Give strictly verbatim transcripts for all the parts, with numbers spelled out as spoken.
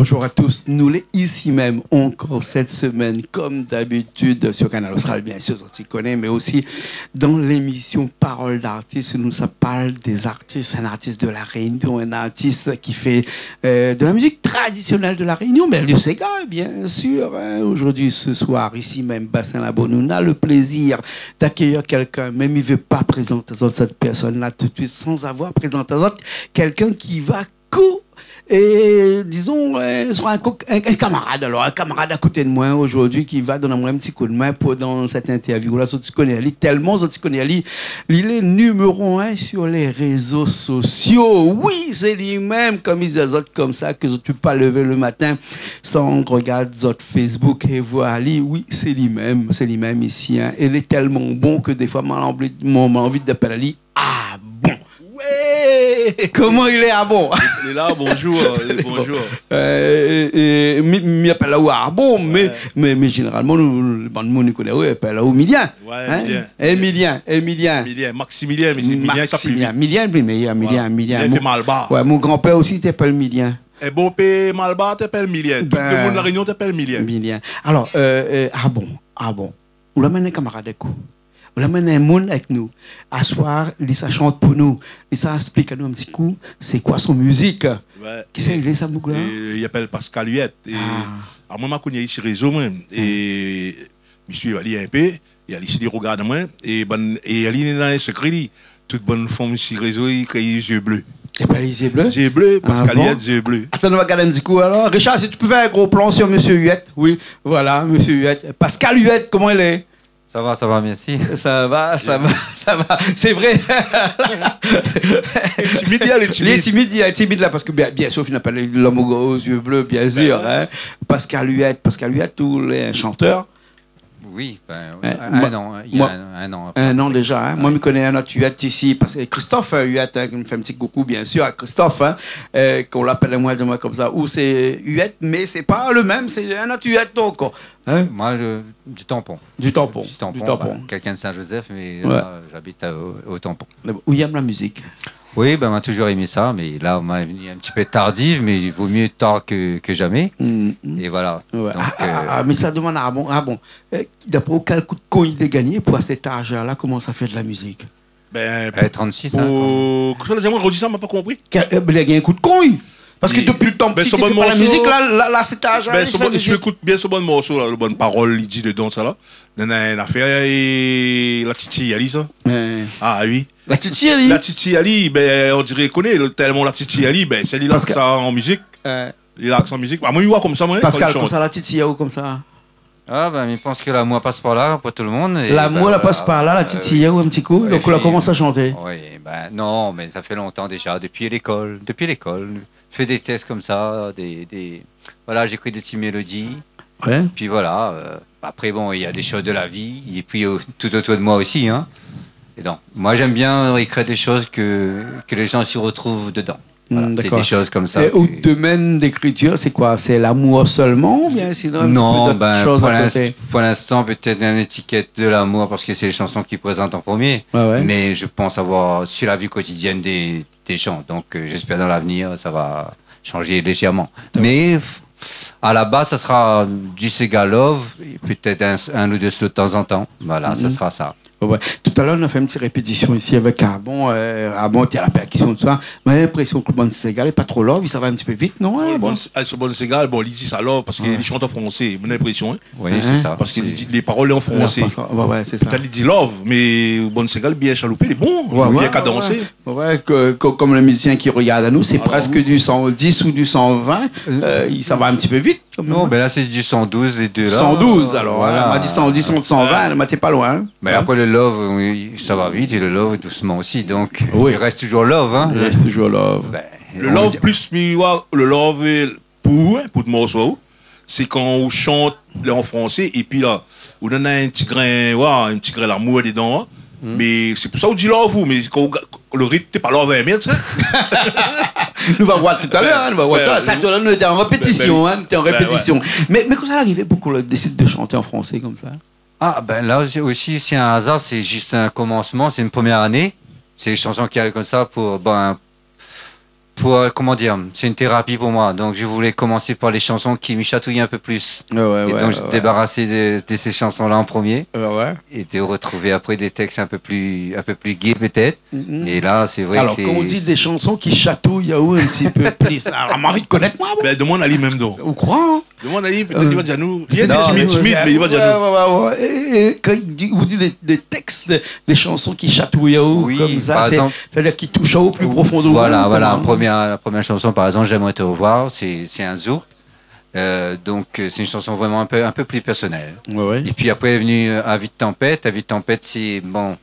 Bonjour à tous, nou lé isi mèm ankor sèt semèn, kom d'abitid, sur Kanal Austral, bien sir, zot i koné, mé osi dan lémisyon Parole d'artiste, nou sa parl dé zartis, in artis de La Rényon, in artis ki fé, euh, de la mizik tradisyonèl de La Rényon, mé le séga, bien sir, hein. Zordi, se soir, isi mèm, Bassin Labou, nou na le plézir d'akèyir kèlkin, mé mi vé pa prézant azot sèt pèrsone-la tout suit san avoir prézant azot kèlkin ki va kou-, é, dizon, euh, sra in ko-, in, in kamarad, alor, in kamarad a koté de moin zordi ki va donn amoin in ti koudmin pou, dan sèt intèrvyou-la. Zot i koné ali, tèlman zot i koné ali, li lé niméro inn sur lé rézo sosio. Oui, sé li mèm, kom mi di azot konmsa, ke zot i pé pa lèv le matin san rogard zot Facebook é voir ali. Oui, sé li mèm, sé li mèm isi, hein. É li lé tèlman bon ke défoi, moin la anvi, moin, moin la anvi d'apèl ali Ah bon ? Ouais ! Koman i lé, Ah bon ? Li lé la, bonjour, euh, bonjour. Euh, é, é, mi, mi apèl aou Ah bon, mé, mé, mé zénéralman, nou, nou, bann moun i koné, oui, apèl aou Milien. Ouais, hein ? Milien. Émilien, Émilien. Milien, Maximilien, mé sé Milien, sa pli vit. Maximilien, Milien, Milien, Milien. Voilà. Milien i fé malbar. Ouais, mon granpèr osi té apèl Milien. É bonpé malbar té apèl Milien. Tout le moun La Rényon té apèl Milien. Milien. Alor, euh, euh, Ah bon, Ah bon. Ou la amenn in kamarad èk ou. Ou la amenn in moun èk nou. Aswar, li sa shant pou nou. Li sa ésplik anou in ti kou, sé koi son mizik. Ouais. Kisa i lé sa, boug-la ? É, i apèl Pascal Huet. É, ah, amoin, ma koni ali si rézo, moin. É, mi suiv ali in pé. É ali, si li rogard amoin. É bann, é ali, li néna in sekré, li. Tout bann fanm si rézo, i kri Zié Blé. I apèl Zié Blé ? Zié Blé, Pascal Huet, Zié Blé. Ah bon ? Atann, nou va gard in ti kou, alor. Richard, si tu peux faire un gros plan sur Monsieur Huet. Oui, voilà, Monsieur Huet. Pascal Huet, koman i lé ? Sa va, sa va, mèrsi. Sa va, sa va, sa va. Sé vré. Li lé timid, li lé timid. Li lé timid, li lé timid la, parske bien, bien sir, fine apèl lom o zié blé, bien sir, hein. Pascal Huet, Pascal Huet, ou lé in shantèr. Oui, ben, oui. Hein, in, moin, in an, hein, il y a moin, in, in an, in an déza, hein. Ouais. Moin, mi koné in ot Huet isi, parske Christophe, euh, Huet, hein, mi fé in ti koukou, bien sir, à Christophe, hein, euh, kan ou la apèl amoin, di amoin konmsa, ou sé Huet, mé sé pa le mèm, sé in ot Huet, donk, hein. Moi, je, du Tampon. Du Tampon. Du Tampon, du Tampon. Bah, quelqu'un de Saint-Joseph, mais, ouais, là, j'habite à, au, au Tampon. Mé bon, ou i èm la mizik ? Oui, ben, moin la touzour èm sa, mé la, moin la vni in ti pé tardif, mé i vo myé tar ke, ke zamé. Mm, mm. É voilà. Ouais. Donk, ah, ah, euh, ah, mé sa i demann, ah bon, ah bon. Euh, d'apré ou, kèl kou d'kogn li la gingné pou, a sèt az-la, komans a fé de la mizik ? Ben, euh, trente-six, hein, pou, pou, kosa la di amoin, redi sa, ma pa konpri. Kèl, euh, ben, li la gingn in kou d'kogn. Parske dopi le tan pti, li fé pa la mizik, la, la, la, sèt az-la, li fé la mizik. Ben, son bann, si ou ékout bien son bann morso, la, le bann parol li di dedan, sa, la. Néna in afèr, é la titi ali, sa. Ouais. Ah oui. La titi ali. La titi ali, ben, on diré, koné, le, tèlman la titi ali, ben, sé li la sa an mizik. Parske, ouais. Li la sa an mizik. Ah, moin, mi oi konmsa, moin, kan li shant. Pascal, konmsa, la titi aou konmsa ? Ah, ben, mi pans ke lamour i pas par la pou tout le moun, é ben, voilà. Lamour i pas par la, la titi aou in ti kou, donk ou la komans a shanté. Oui, ben, non, mé sa fé lontan déza, dopi lékol, dopi lékol. Fé dé tèks konmsa, dé, dé, voilà, j'écris des petites mélodies. Ouais. Pi voilà, euh, apré, bon, il y a des choses de la vie, et puis, euh, tout autour de moi aussi, hein. Et donc, moi, j'aime bien écrire des choses que, que les gens s'y retrouvent dedans. Voilà, c'est des choses comme ça. Hmm, d'accord. Et out domèn d'ékritir, sé koi ? Sé lamour sèlman, oubien sinon in ti pé dot shoz a koté ? Non, ben, pour l'ins-, pour l'instant, peut-être une étiquette de l'amour, parce que c'est les chansons qui présentent en premier. Ouais, ouais. Mais je pense avoir, sur la vie quotidienne des, des gens. Donc, euh, j'espère dans l'avenir, ça va changer légèrement. Ouais. Mais, pff, à la base, ça sera du séga love, et peut-être un, un ou deux slow de temps en temps. Voilà, ça sera ça. Mhm. Ouais, ouais. Talèr, nou la fé in ti répétisyon isi avèk Arbon, euh, Arbon té a la pèrkisyon, tousa. Mé mi na linprésion ke le bann séga lé pa tro love, sa va in ti pé vit, non, hein, bon ? Non, le bann, ah, so bann séga, bon, li di sa love parske li shant an fransé, mon inprésion, hein. Oui, sé sa. Parske li di, lé parol lé an fransé. Ouais, ouais, sé sa. Pétèt li di love, mé bann séga lé bien shaloupé, lé bon, bien kadansé. Ouais, ouais. Ouais, ke, ke, kom le mizisien ki rogard anou, sé prèsk du san dis ou du san vin, euh, sa va in ti pé vit, kan mèm, hein. Non, ben la, sé du san douz, lé dé la. San douz, alor, hein. Voilà. Ma di san dis, san, san vin, ma té pa loin, hein. Mé apré, le love, oui, sa va vit, é le love, dousman osi, donk, i rès touzour love, hein. I rès touzour love. Ben, le love, plis, mi oi, le love, euh, pou, hein, pou out morso, sé kan ou shant, lé an fransé, épi la, ou néna in ti grin, ouais, in ti grin lamour dedan, hein. Mm. Mé sé pou sa ou di love, ou, mé kan ou ga-, le ritm, té pa love, hein, mèrd, sa. Nou va voir talèr, hein, nou va voir talèr. Sa, talèr, nou té an répétisyon, hein, nou té an répétisyon. Mé, mé koman sa la arivé pou ke ou désid de shanté an fransé konmsa ? Ah, ben, là aussi, c'est un hasard, c'est juste un commencement, c'est une première année. C'est des chansons qui arrivent comme ça pour, ben, pour, euh, comment dire, c'est une thérapie pour moi. Donc, je voulais commencer par les chansons qui me chatouillent un peu plus. Ouais, ouais, ouais, ouais. Et donc, je débarrassais de, de ces chansons-là en premier. Ouais, ouais. Et de retrouver après des textes un peu plus, un peu plus gais, peut-être. Mhm. Et là, c'est vrai que c'est... Alors, quand on dit des chansons qui chatouillent, ah oui, un petit peu plus. Là, on a envie de connaître, moi, bon. Ben, demann ali mèm, donk. Ou kroi, hein ? Demann ali, pétèt li va dir anou. Li lé timid, timid, mé li va dir anou. Non, mé, ouais, ouais, ouais. É, é kan i di, ou di dé, dé tèks, dé, dé shanson ki shatouy aou konmsa, sé, sétadir ki toush aou o pli profon de ou, koman ? Oui, par égzanp, voilà, la première, la première chanson, par exemple, J'aimerais te revoir, c'est, c'est un zouk. Euh, donc, euh, c'est une chanson vraiment un peu, un peu plus personnelle. Ouais, ouais. Et puis après est venu, euh, Avis de tempête. Avis de tempête, c'est, bon,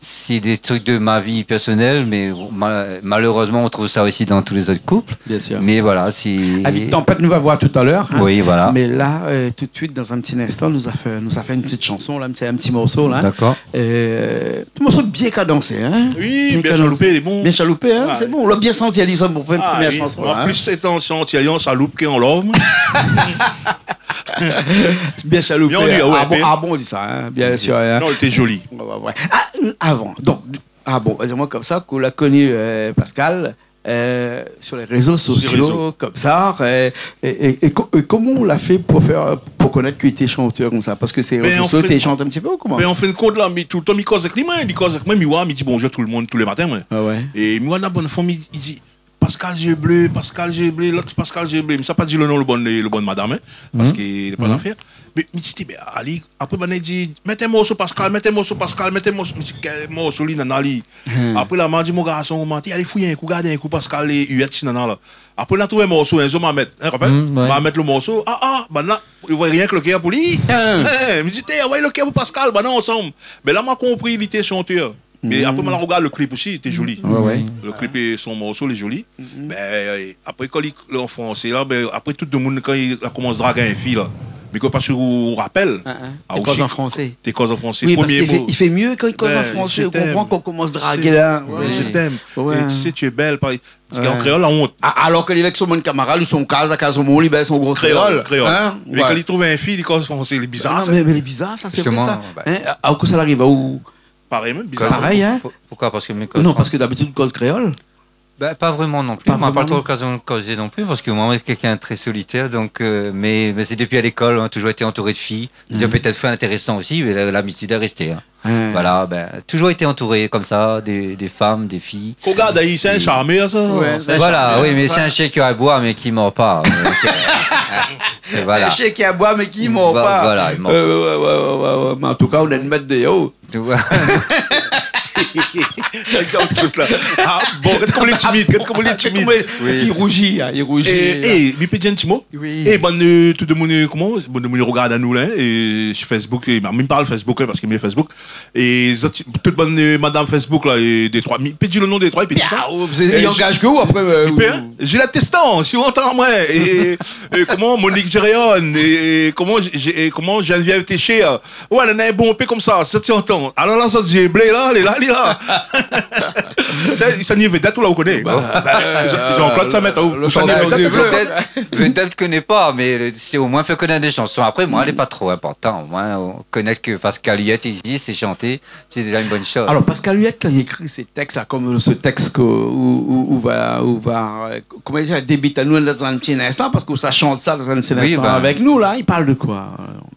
c'est des trucs de ma vie personnelle, mais ma-, malheureusement, on trouve ça aussi dans tous les autres couples. Bien sûr. Mais voilà, c'est... Avis de tempête, nou va voir talèr, hein. Oui, voilà. Mé la, euh, tout de suite, dans un petit instant, nou sa fé, nou sa fé in ti shanson, la, in ti, in ti morso, la. D'accord. Euh, in morso bien kadansé, hein. Oui, bien kadansé. Bien shaloupé, lé bon. Bien shaloupé, hein, ouais. Sé bon. Nou la bien santi, Alison, pou fé in promié shanson, la, hein. Ah oui. An plis, sé an shanson, an shaloup ke an love. Bien shaloupé. Bien, on dit, ah ouais, ah bon, bien. Ah bon, ou di sa, hein, bien sûr, hein. Non, lété zoli. Ouais, ouais, ouais. Ah, euh, avan, donk, ah bon, di amoin konmsa, kan ou la koni, euh, Pascal, euh, sur les réseaux sociaux, konmsa, euh, é, é, é ko-, é koman ou la fé pou fé, pou konèt ke ou lété shantèr konmsa ? Parske sé rézo sosio, ou té shant in ti pé ou koman ? Ben, an fin de kont, la, mi, toultan, mi koz avèk li, moin, li koz avèk moin, mi oi, mi di bonjour tout le monde tous les matins, moin. Ah ouais. É mi oi, la, bann fanm i, i di, Pascal Zé Blé, Pascal Zé Blé, lot Pascal Zé Blé. Mi sa pa di le nom le bann, le bann madam, hein, parske lé pa nafèr. Mé mi di, té, ben, alé, apré, banna i di, mèt in morso Pascal, mèt in morso Pascal, mèt in morso. Mi di, kèl morso li, nana li ? Apré, la, ma di mon garson, ma di, alé fouy in kou, gard in kou Pascal é Huette, si nana la. Apré, nou la trouv in morso, in zour ma mèt, hein, konpran ? Ma mèt le morso, ah, ah, banna, i voi rienk le kèr pou li. Hein, mi di, té, anvoy le kèr pou Pascal, banna ansanm. Ben la, ma konpri, li té shantèr. Mé apré, moin la rogard le clip osi, lété zoli. Ouais, ouais. Le clip é son morso, lé zoli. Ben, euh, apré, kan li, lé an fransé, la, ben, apré, tout demoun, kan li la komans drag in fi, la, mi koné pa si ou rapèl. Hein, hein. Ah, té koz an fransé. Té koz an fransé. Oui, parske i fé, i fé mié kan i koz an fransé, ou konpran, kan ou komans dragé, la. Ben, je t'aime. Ouais. Et tu sais, tu es belle, parèy. Parske an kréol, la ont. A-, alor ke li lé avèk son bann kamarad, ou son kaz, la kaz, son moun, li bès son gro kréol. Kréol, kréol. Hein ? Mé kan li trouv in fi, li koz an fransé, lé bizar, sa. Non, mé, mé lé bizar, sa, sé vré, sa. Justement, ouais. Hein ? A, a, kosa la ariv aou ? Parèy, mèm, bizar. Parèy, hein ? Pou-, poukoué ? Parske mi koz fransé. Non, parske dabitid, ou koz kréol. Ben, pa vréman non pli. Pa vréman, non. Moin, pa tro lokazion de kozé non pli, parske moin, moin lé kèlkin de trè solitèr, donk, euh, mé, mé sé dopi a lékol, hein, touzour été antouré de fi. Li la pétèt fé intérésant osi, mé la, labitid la résté, hein. Hein. Voilà, ben, touzour été antouré konmsa, dé, dé fanm, dé fi. Ou gard, li, sé in sharmèr, sa. Ouais, sé in sharmèr. Voilà, oui, mé sé in shien ki aboi, mé ki mor pa. Donc, euh, voilà. In shien ki aboi, mé ki mor pa. Voilà, li mor pa. Euh, ouais, ouais. Mé an tou ka, ou néna in mèt déor. Ou voi. Gard tout la. Ah bon, gard koman li lé timid, gard koman li lé timid. Oui. Li rouzi, hein, li rouzi. É, é, mi pé di in ti mo. Oui. É, bann, euh, tout demoun, euh, koman, bann demoun i rogard anou la, hein, é si Facebook, é, ben, mi parl Facebook, hein, parske mi lé Facebook. É zot, tout bann, euh, madam Facebook la, é dé troi, mi pé di le nom dé troi, é pi sa. Ah, ou, zot i angaz aou apré, euh, mi pé, hein. Juliette Testan, si ou antann amoin, é, é, koman, Monique Géréon, é, é koman, G-, é koman, Geneviève Técher, euh, ouais, néna in bonpé konmsa, sa ti antann. Alor la, sa di, blé la, lé la, lé la. Sa, sa ni vedèt, ou la, ou koné. Bah, bah, euh, Jean-Claude, sa mèt, ou, le ou sa ni vedèt. Vedèt, vedèt, mi koné pa, mé sé omoin fé konèt dé shanson. Apré, moin, lé pa tro inportan. Moin, konèt ke Pascal Huette i égzis, sé shanté, sé déza in bone shoz. Alor, Pascal Huette, kan li ékri sé tèks la, konm se tèks ke, ou, ou, ou va, ou va, euh, koman i di, débit anou dan in ti instan, parske sa shant sa dan in ti instan avèk nou, la, li parl de koi ?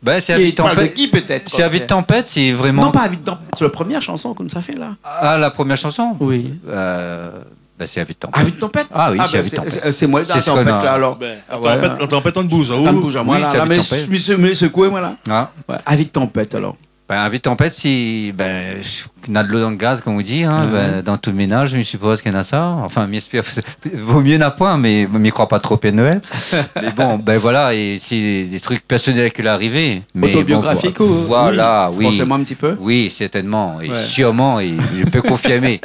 Ben, sé Avis de tempête. Li parl de ki, pétèt, koi ? Sé Avis de tempête, sé vréman... Non, pa Avis de tempête, sé la promié shanson ke nou la fé, la. Ah, la première chanson ? Oui. Euh, ben, c'est Avis de tempête. Avis de tempête ? Ah oui, ah, c'est ben, Avis de tempête. C'est, c'est, c'est moi, la tempête, la, alors. Ben, ah ouais, la tempête, la tempête, on bouge, hein. Atann, bouz amoin, la. Oui, c'est Avis de tempête. Mé, mé, mé sekoué amoin, la. Ah. Ouais, Avis de tempête, alors. Ben, Avis de tempête, sé, ben, na dolo dan gaz, konm i di, hein, ben, dan tout ménaz, mi sipoz ke néna sa. Anfin, mi éspèr, vo mié na poin, mé, mi kroi pa tro Père Noël. Mé bon, ben voilà, é sé dé truk pèrsonèl ke la arivé. Mé bon, autobiographique ou, voilà, oui, forcément un petit peu. Oui, certainement, é sûrement, é mi pé konfirmé.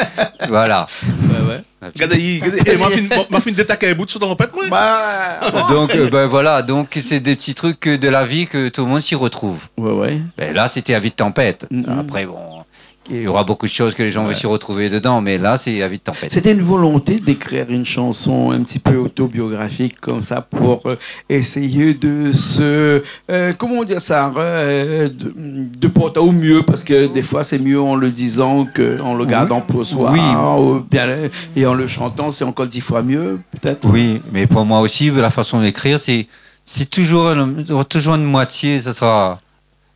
Voilà. Ouais, ouais. Gard, i, gard, é, ma fine, ma, ma fine détak in bout sou ton pèt, moin. Bah. Donc, euh, ben voilà, donc c'est des petits trucs, euh, de la vie que tout le monde s'y retrouve. Ouais, ouais. Ben là, c'était Avis de tempête. Mm, mm. Après, bon, il y aura beaucoup de choses que les gens vont s'y retrouver dedans, mais là, c'est La vie de tempête. C'était une volonté d'écrire une chanson un petit peu autobiographique comme ça pour, euh, essayer de se, euh, comment dire ça, euh, de, de porter au mieux, parce que des fois, c'est mieux en le disant qu'en le gardant pour soi, oui, ou bien, et en le chantant, c'est encore dix fois mieux, peut-être. Oui, mais pour moi aussi, la façon d'écrire, c'est, c'est toujours une, toujours une moitié, ça sera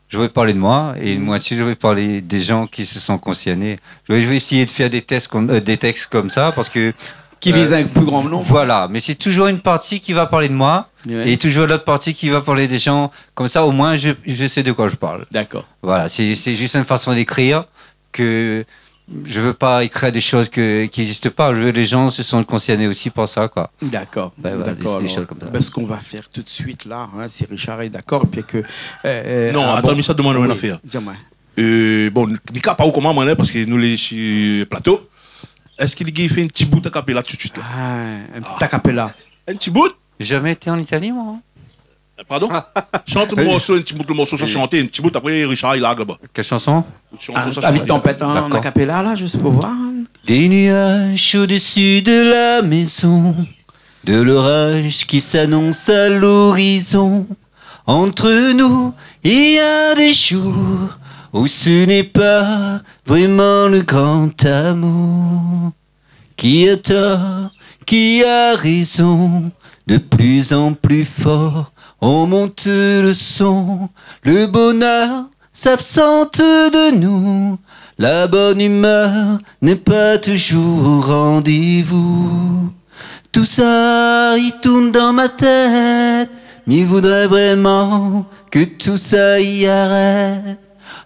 je vais parler de moi, et une moitié, je vais parler des gens qui se sont concernés. Je vais, je vais essayer de faire des textes comme, euh, des textes comme ça, parce que, euh, qui visent un plus grand nombre. Voilà, mais c'est toujours une partie qui va parler de moi, ouais, et toujours l'autre partie qui va parler des gens. Comme ça, au moins, je, je sais de quoi je parle. D'accord. Voilà, c'est, c'est juste une façon d'écrire que je veux pas écrire des choses que, qui existent pas. Je veux que les gens se sentent concernés aussi par ça, quoi. D'accord, d'accord. Ouais, voilà, des, des choses comme ça. Alors, ben, ce qu'on va faire tout de suite là, hein, si Richard est d'accord, et puis que, euh, euh, non, ah, atann, bon, mi sa demann aou in afèr. Oui, di amoin. Euh, bon, mi ka pa ou koman, moin, la, parske nou lé si plato. Èske li gingn fé in ti bout a capella tout de suite, là ? Ah, un petit a cappella. In ti bout ? Jamais été en Italie, moi, hein. Pardon ? Shant lo morso, in ti bout lo morso, sa, oui, shanté, in ti bout, apré Richard i larg laba. Quelle chanson ? Shanson, ah, sa, La vie de tempête, hein, d'accord, en a cappella, là, juste pour voir. Des nuages au-dessus de la maison, de l'orage qui s'annonce à l'horizon. Entre nous, il y a des jours où ce n'est pas vraiment le grand amour. Qui a tort, qui a raison, de plus en plus fort, on monte le son. Le bonheur s'absente de nous, la bonne humeur n'est pas toujours au rendez-vous. Tout ça, i tourn dan ma tèt, mi voudré vréman ke tout sa i arèt.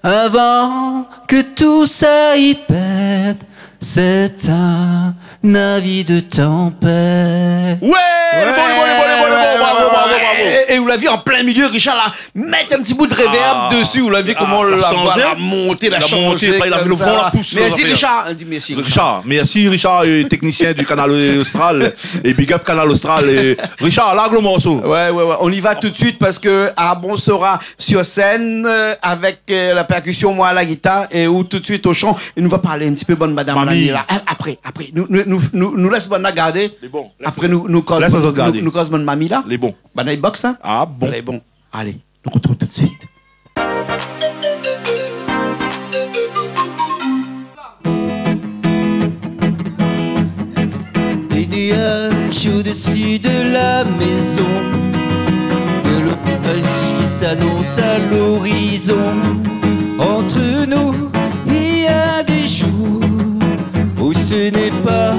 Avan ke tout sa i pèt, c'est un avis de tempête. Ouais, lé bon, lé bon, lé bon, lé bon, lé bon, bravo, bravo, bravo. Et, et vous l'avez en plein milieu, Richard, là, mettre un petit bout de reverb dessus, vous l'avez vu comment la voix la monté, la chanjé, pa, la, le vent la poussé, la. Merci, Richard. On dit merci, Richard. Richard, merci, Richard, euh, technicien du Canal Austral, et big up Canal Austral, et Richard, larg lo morso. Ouais, ouais, ouais, on y va tout de suite parce que, ah bon, sera sur scène, euh, avec, euh, la percussion, moi à la guitare, et ou tout de suite au chant, et nou va parler un petit peu bann madam la, hein, après, après. Nou, nou, nou, nou, nou lès bann la gardé. Lé bon, lès, après, nou, nou koz, lès azot gardé, nou, nou koz bann mami la. Lé bon. Bann la i box, hein. Ah bon. Lé bon. Allez, nou retrouv tout de suite. Des nuages au-dessus de la maison, de l'orage qui s'annonce à l'horizon. Entre nous, il y a des jours où ce n'est pas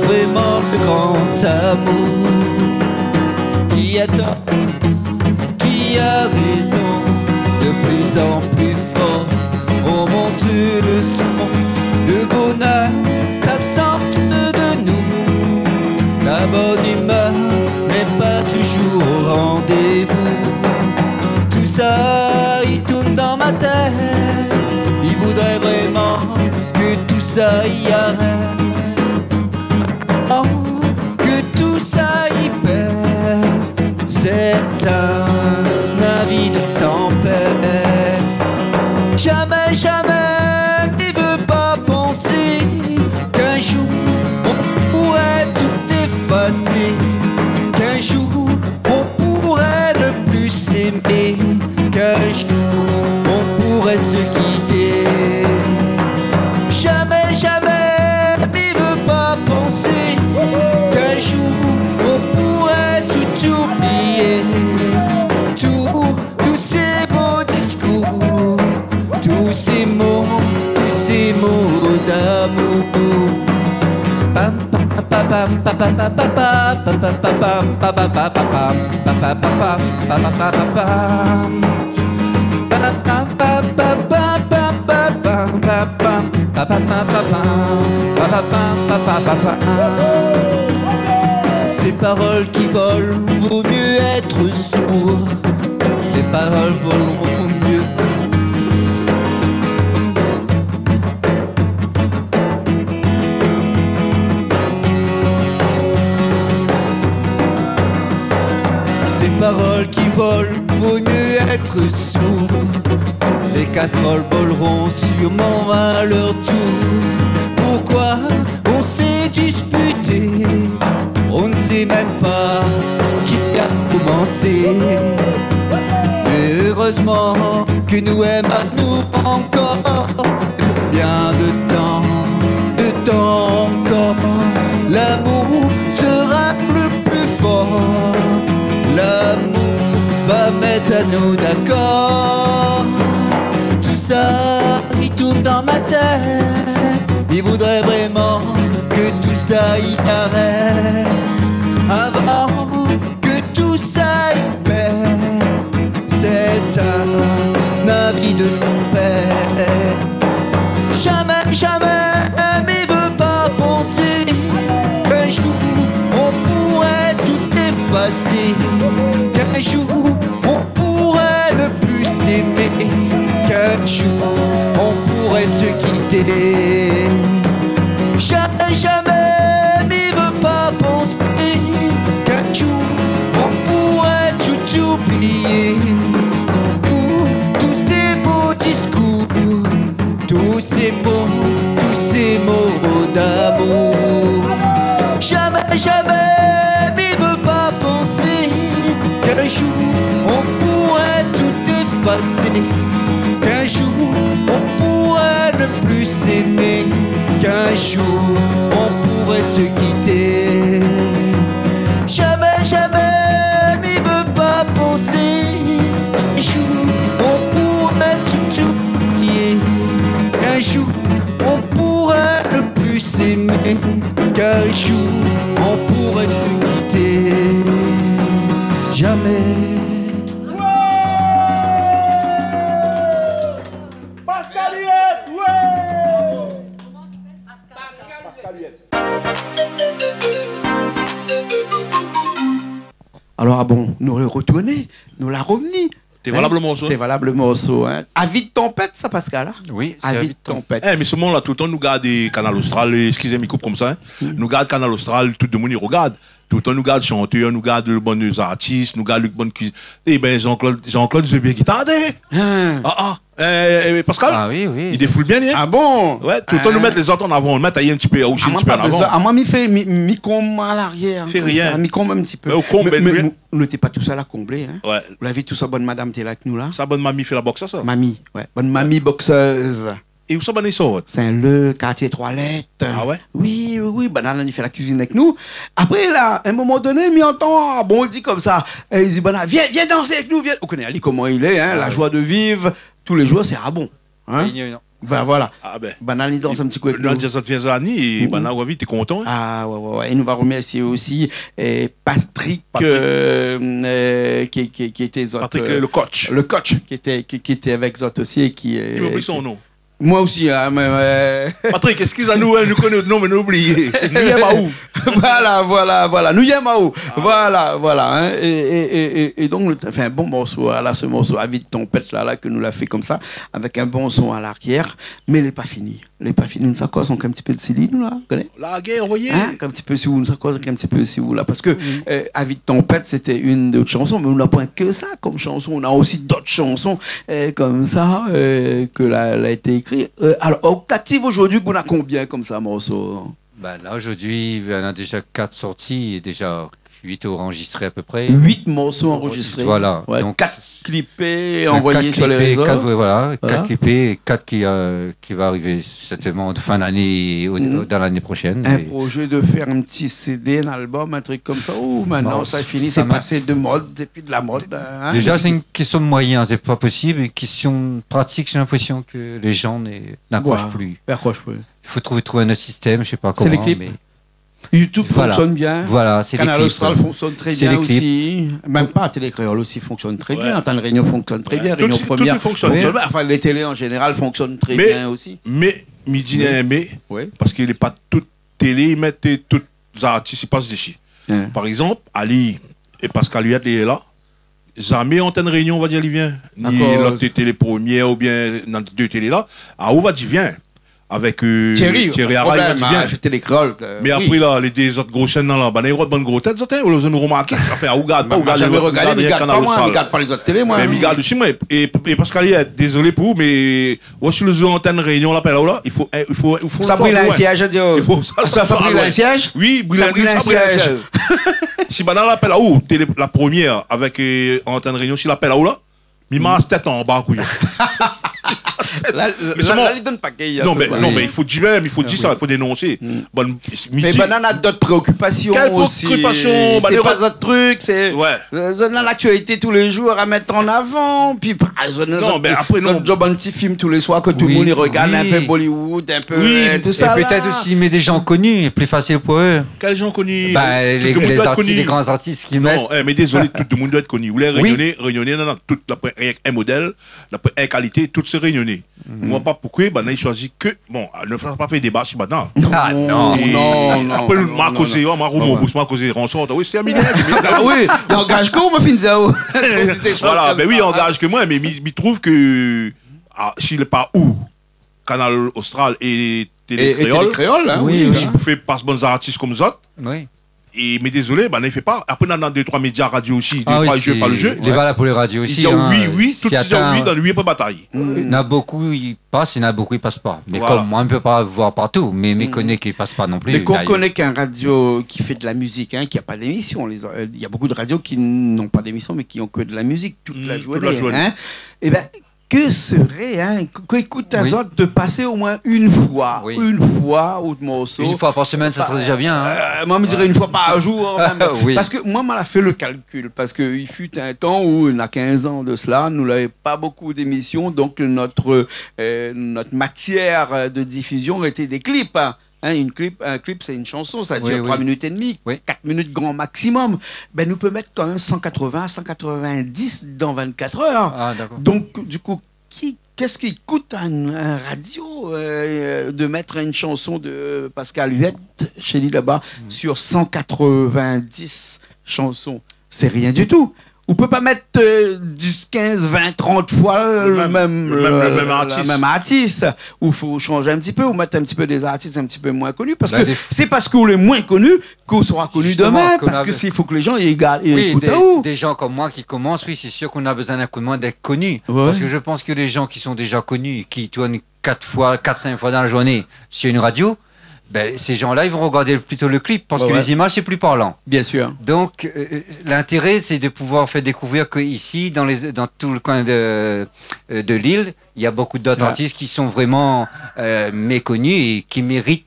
vraiment le grand amour. Qui a tort, qui a raison, de plus en plus fort, on monte le son. Le bonheur s'absente de nous, la bonne humeur n'est pas toujours au rendez-vous. Tout sa i tourn dan ma tèt, mi voudré vréman ke tout sa i arèt. Oh, ke tout sa i pèt, c'est un avis de tempête. Jamais, jamais, mi vé pa pansé qu'un jour on pourrait tout effacer, qu'un jour on pourrait ne plus s'aimer, qu'un jour on pourrait se quitter. Jamais, jamais, mi vé pa pansé qu'un jour on pourrait tout oublier. Tout, tous ces beaux discours, tous ces mots, tous ces mots d'amour. Pam, pam, pam, pam. Ces paroles qui volent, vaut mieux être sourd. Les paroles voleront mieux. Ces paroles qui volent, vaut mieux être sourd. Les casseroles voleront sûrement à leur tour. Pourquoi on s'est disputé ? On ne sait même pas qui a commencé. Mais heureusement que nous aimons encore. Combien de temps, de temps encore, l'amour sera le plus fort. L'amour va mettre à nous d'accord. Tout ça, i tourn dan ma tèt. I voudré vréman ke tout sa i arèt avan ke tout sa i pèt. C'est un avis de ton père. Jamais, jamais, mi vé pa pansé qu'un jour on pourrait tout effacer, qu'un jour on pourrait ne plus s'aimer, qu'un jour on pourrait se quitter. Jamais, jamais, mi vé pa pansé qu'un jour on pourrait tout oublier. Tous, tous ces beaux discours, tous ces mots, tous ces mots d'amour. Jamais, jamais, mi vé pa pansé qu'un jour on pourrait tout effacer, qu'un jour on pourrait ne plus s'aimer, qu'un jour on pourrait se quitter. Jamais, jamais, mi vé pa pansé qu'un jour on pourrait tout oublier, qu'un jour on pourrait ne plus s'aimer, qu'un jour on pourrait se quitter. Jamais. Pascal Huet, ouais. Alor, ah bon, nou la retourné, nou la revni. Té valab lo morso, in ? Té valab lo morso, in. Avis de tempête, sa, Pascal, in ? Oui, sé Avis de tempête. Eh, mé solman la, toultan nou gard Kanal Austral, eh, eskiz mi koup konmsa, in. Nou gard Kanal Austral, tout demoun i rogard. Toultan nou gard shantèr, nou gard bann zartis, nou gard bann kuizinié. Eh ben, Jean-Claude, Jean-Claude i zoué bien gitar, té. In ? Ah, ah. Eh, eh, Pascal ? Ah oui, oui. I défoul bien, li, in ? Ah bon ? Ouais, toultan nou mèt lézot an avan, nou mèt ali in ti pé, osi in ti pé an avan. Ah, moin, pa bezoin. Ah, moin, mi fé, mi, mi konm a larièr, in, konmsa. Fé rien. Mi konm in ti pé. Mé ou konm, mé, mé nou, nou té pa tousèl a konblé, in. Ouais. Ou la vi, tout sa bann madam té la èk nou la. Sa bann mami fé la boks, sa ? Mami, ouais. Bann mami boksèz. É ousa banna i sort ? Saint-Leu, kartié Trois Lettres. Ah ouais ? Oui, oui, oui, banna la ni fé la kuizine èk nou. Apré la, in moman doné, mi antann, ah bon, i di konmsa, é i di, banna, vien, vien dansé èk nou, vien. Ou koné ali koman i lé, in, la joie de vivre, tous les jours, sé, ah bon, in ? Réunion, non. Ben voilà. Ah ben. Banna i dans in ti kou èk nou. Zot vien, zot la ni, é banna, ou la vi, té kontan, in ? Ah ouais, ouais, ouais. É nou va remèrsié osi, eh, Patrick, Patrick. Euh, euh, ki, ki, ki té zot, Patrick, euh, le coach. Le coach, ki té, ki, ki té avèk zot osi é ki, euh, J'ai oublié son nom. Moin osi, in, mé, euh, Patrick, eskiz anou, in, nou koné out non, mé nou oublié. Nou yèm aou. Voilà, voilà, voilà. Nou yèm aou. Ah. Voilà, voilà, in. É, é, é, é, é donk, nou té fé in bon morso, la, se morso Avis de tempête la, la, ke nou la fé konmsa, avèk in bon son a larièr, mé lé pa fini. Lé pa fini, nou sa koz ankor in ti pé dsi li, nou la, koné ? La gèr, oui. In ? In ti pé si ou, nou sa koz ankor in ti pé si ou la. Parske, euh, Avis de tempête, sété inn dé zot shanson, mé nou na poin ke sa konm shanson. Nou na osi dot shanson, euh, konmsa, euh, ke la, la été ékri. Euh, alor, o total, zordi, ou na konbien konmsa morso ? Ben la, zordi, ben, nou na déza kat sorti é déza huit enregistré à peu près. Huit morso anrezistré. Voilà. Ouais, donk, kat klipé, anvoyé sur les réseaux. Kat klipé, kat, ouais, voilà, kat klipé, kat ki, euh, ki va arivé sèrtènman an fin d'ané ou, ou dan l'ané proshèn. In projé de fèr in ti CD, in album, in trik konmsa, ou mintnan, sa fini, sé pasé de mod, dépi de la mod, in. Déza, sé in késtion de moiyin, sé pa posib. In késtion pratik, j'ai l'impression que les gens ne, n'accrochent plus. Ouais, i akrosh pi. I fo trouv, trouv in ot sistèm, mi sé pa koman, mé YouTube fonksyonn bien. Voilà, sé lé klip. Kanal Austral fonksyonn trè bien osi. Mèm pa, Télé Kréol osi fonksyonn trè bien. Ouais. Antenne Réunion fonksyonn trè bien. Tout, tout i fonksyonn. Réunion Première. Anfin, lé télé an zénéral fonksyonn trè bien osi. Mé, mi di in mé, parske lé pa tout télé i mèt tout zartis i pas dési. Ouais. Par égzanp, ali é Pascal Huet lé la, zamé Antenne Réunion va dir ali vien, ni lot Télé Première oubien dan dé télé la, aou va di vien. Avèk, euh, Thierry, Thierry Araye, li di bien. Mé apré la, lé dé zot gro shèn la, banna i rod bann gro tèt, zot, hein, ou la zamé romarké. Anfin, ou gard pa, ou gard, mi gard pa, moin, mi gard pa lé zot télé, moin. Mé mi gard osi, moin. É, é Pascal, dézolé pou ou, mé ou si lo antèn Réunion la, apèl aou la, i fo, i fo, i fo sa bril in sièz, i di. I fo sa, sa bril in sièz. Oui, bril in sièz. Si banna la apèl aou, télé, la première, avèk, euh, antèn Réunion, si la apèl aou la, mi mas tèt anba, kouyon. La, la, li donn pa kèr, non, mé, non, mé i fo di mèm, i fo di sa, i fo dénonsé. Mé banna na dot préokipasion osi. Kèl préokipasion ? Sé pa zot trik, sé, euh, zot na laktialité tou lé zour a mèt an avan, pi, pa, zot na zot, zot bann ti film tou lé soir ke tout lo moun i rogard, in pé Bollywood, in pé, euh, tout sa la. É pétèt osi, mé dé jan koni, pli fasil pou zot. Kèl jan koni ? Tout lo moun i doi èt koni. Lé gran zartis ki mèt. Non, eh, mé dézolé, tout lo moun i doi èt koni. Ou lé Rényoné, Rényoné, non, non, tout, la poin rienk in modèl, la poin in kalité, tout sé Rényoné. Moin, pa poukosa banna i shoizi ke, bon, nou sa pa fé déba si banna. Non, non, non. Apré, ma kozé, ma roumon bous, ma kozé ransor, oui, sé terminé. Ah oui, i angaz kor, moin, fine sa. Voilà, ben oui, i angaz ke moin, mé mi, mi trouv ke, ah, si lé pa ou, Kanal Austral é Télé Kréol. É Télé Kréol, hein, oui, oui, oui. Si pou fé pas bann zartis konm zot. Oui. É, mé dézolé, banna i fé pa. Apré, na, na dé, troi média radio osi, dé, troi i zoué pa lo zé. Lé valab pou lé radio osi, hein. I di oui, oui, tout i di oui, dan lo oui, apré batay. Na bonpé i pas, na bonpé i pas pa. Mé konm moin, mi pé pa voir partou, mé, mé koné ki pas pa non pli, d'ailleurs. Mé kan ou koné k'in radio ki fé de la mizik, hein, ki na pa d'émision, lé, euh, na bonpé de radio ki na pa d'émision, mé ki na ke de la mizik tout la zourné, hein. Tout la zourné. É ben, ke sré, hein, ke, ke i kout azot de pasé omoin in foi, in foi out morso. In foi par semèn, sa sré déza bien, hein. Euh, moin, mi diré in foi par zour, mèm. Oui. Parske moin, moin la fé lo kalkil, parske i fut in tan ousa, na kinz an de sela, nou lavé pa bonpé d'émision, donk nout, euh, nout matièr de difizion lété dé klip, hein. Hein, in klip, in klip, sé in shanson, sa i dir troi minit é dmi, kat minit gran maksimom. Ben, nou pé mèt kan mèm san katrovin, san katrovindis dan vinn-kat èr. Ah, dakor. Donk, di kou, ki, kèske i kout in, in radio, euh, de mèt in shanson de Pascal Huet, shé li laba, sur san katrovindis shanson ? Sé rien ditou. Ou pé pa mèt, euh, dis, kinz, vin, trant foi lo mèm, lo mèm, euh, lo mèm artis. Ou fo shanj in ti pé, ou mèt in ti pé dé zartis in ti pé moin koni, parske sé parske ou lé moin koni ke ou sra koni domin, parske i fo ke lé jan i gard, i ékout aou. Dé jan konm moin ki komans, oui, sé sir k'ou na bezoin in kou d'min d'èt koni. Parske mi pans ke lé jan ki lé déza koni, ki tourn kat foi, kat, sink foi dan la zourné sur in radio, ben, sé jan-la, i sa rogard plito lo klip, parske lé zimaz, sé pli parlan. Bien sir. Donk, euh, euh, lintéré, sé de pouvoir fé dékouvrir ke isi, dan lé, dan tout lo koin de, euh, de lil, na bonpé d'ot artis ki lé vréman, euh, mékoni é ki mérit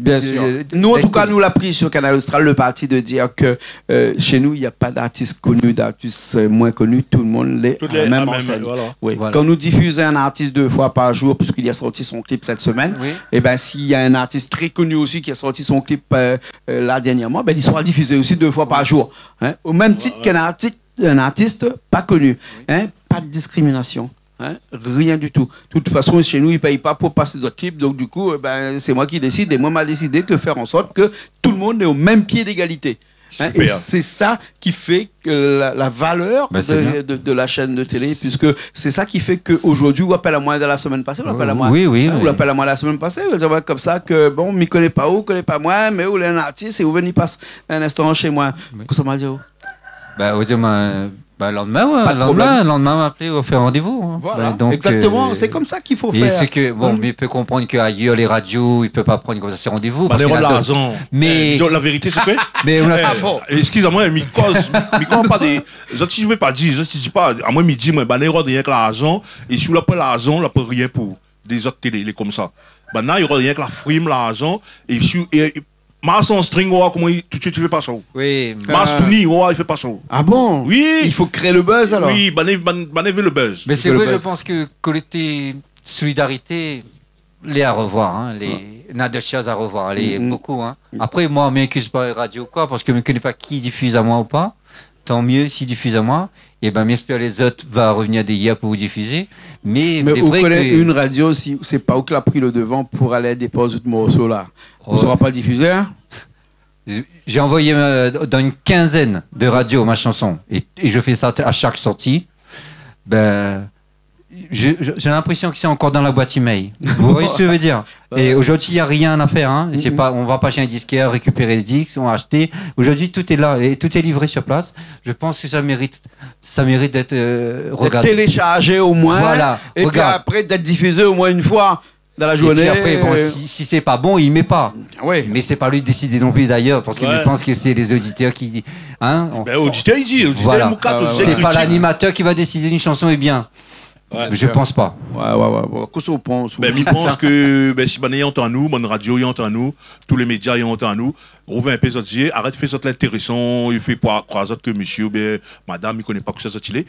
Bien sir. Nou, an tou ka, nou la pri sur Kanal Austral lo parti de dir ke, euh, shé nou, na pa d'artis koni, d'artis, euh, moin koni, tout lo moun lé a la mèm ansègn. Oui. Kan nou difiz in artis dé foi par zour, puiske li la sorti son klip sèt semèn, é ben, si na in artis tré koni osi ki la sorti son klip, euh, euh, la, dernièrman, ben, li sra difizé osi dé foi par zour. Hein, o mèm tit k'in artis, in artis pa koni. Hein, pa de diskriminasion. Hein, rien ditou. Tout fason, shé nou, i pèy pa pou pas zot klip, donk, di kou, eh ben, sé moin ki désid, é moin, ma désidé ke fèr an sort ke tout lo moun lé o mèm pié d'égalité. Hein, é sé sa ki fé ke la, la valèr de, de, de la shèn de télé, puiske sé sa ki fé ke zordi, ou apèl amoin dan la semèn pasé, ou apèl amoin, ou apèl amoin la semèn pasé, ou di amoin konmsa ke, bon, mi koné pa ou, ou koné pa moin, mé ou lé in artis é ou vien pas in instan shé moin. Kosa ma di aou ? Ben, ou di amoin, ben, landmin, landmin, ma apèl, ou fé randévou, hein. Voilà, donk, exactement, euh, sé konmsa k'i fo fèr. É sé ke, bon, mi pé konprann ke ayèr, lé radio, i pé pa prann konmsa sé randévou, parske banna i rod larzan. Mé, eh, la vérité, sé ke, mé ou la, eh, ah bon, eskiz amoin, mi koz, mi konpran pa dé, zot i vé pa dir, zot i di pa, amoin, mi di, moin, banna i rod rienk larzan, é si ou la pa larzan, ou la pa rien pou dé zot télé, lé konmsa. Banna i rod rienk la frim, larzan, é si, é, é, Mars an string, ou oi koman i, tout suit i fé pas aou. Oui. Mars Touni, ou oi, i fé pas aou. Ah bon ? Oui. I fo kréé lo buzz, alor ? Oui, banna, banna, banna i vé lo buzz. Mé sé vré, mi pans ke koté solidarité, lé a revoir, hein, lé, na dé shoz a revoir, lé bonpé, hein. Apré, moin, mi éskiz pa radio, koi, parske mi koné pa ki difiz amoin ou pa. Tan mié, si i difiz amoin, é ben, mi éspèr lézot va revnir dèrièr pou difizé. Mé, mé ou koné in radio, si sé pa ou ki la pri lo devan pou alé dépoz out morso la, ou sra pa difizé, hein ? J'ai envoyé, euh, dans une quinzaine de radios ma chanson. Et, et je fais ça à chaque sortie. Ben, je, je, j'ai l'impression que c'est encore dans la boîte email. Vous voyez ce que je veux dire ? Ouais. Et aujourd'hui, il y a rien à faire, hein. C'est pas, on va pas chez un disquaire récupérer les disques, on va acheter. Aujourd'hui, tout est là et tout est livré sur place. Je pense que ça mérite, ça mérite d'être, euh, regardé. D'être téléchargé au moins. Voilà, et puis après, d'être diffusé au moins une fois dans la journée, euh. Et puis après, bon, si, si c'est pas bon, il met pas. Oui. Mais c'est pas lui de décider non plus d'ailleurs, parce que je pense que c'est les auditeurs qui, hein, on... Ben, auditeur, il dit, auditeur, voilà. Ah, ouais, ouais. C'est pas l'animateur qui va décider une chanson est bien. Ouais. Je pense pas. Ouais, ouais, ouais, ouais. Kosa ou pans, ou ? Ben, mi pans ke, ben, si banna i antann anou, bann radio i antann anou, tout lé média i antann anou, rouv in pé zot zié, arèt fé zot lintérésan, i fé pa krwar zot ke mésyé oubien madam, i koné pa kosa zot i lé.